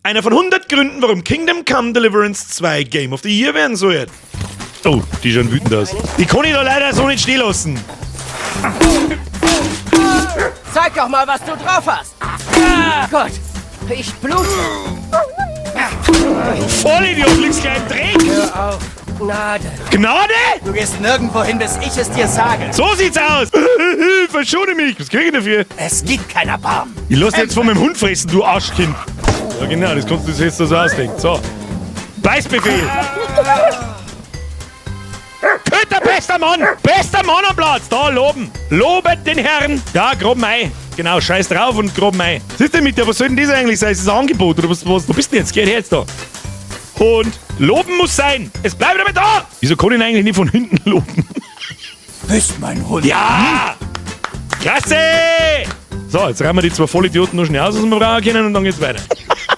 Einer von 100 Gründen, warum Kingdom Come Deliverance 2 Game of the Year werden soll. Oh, die schauen wütend aus. Die kann ich da leider so nicht stehen lassen. Zeig doch mal, was du drauf hast. Gott, ich blute. Vollidiot, liegst gleich im Dreck. Hör auf. Gnade. Gnade? Du gehst nirgendwo hin, bis ich es dir sage. So sieht's aus. Verschone mich. Was krieg ich dafür? Es gibt kein Erbarmen. Ich lass dich jetzt von meinem Hund fressen, du Arschkind. Ja genau, das kannst du dir jetzt so ausdenken. So. Beißbefehl. Köter, bester Mann! Bester Mann am Platz! Da, loben! Lobet den Herrn! Da, grob mei. Genau, scheiß drauf und grob mei. Was ist denn mit dir? Was soll denn das eigentlich sein? Ist das ein Angebot oder was? Was? Wo bist du denn jetzt? Geh her jetzt da. Und loben muss sein! Es bleibt aber da! Wieso kann ich ihn eigentlich nicht von hinten loben? Bist mein Hund. Ja! Klasse! So, jetzt räumen wir die zwei Vollidioten noch schnell aus, was wir brauchen können, und dann geht's weiter.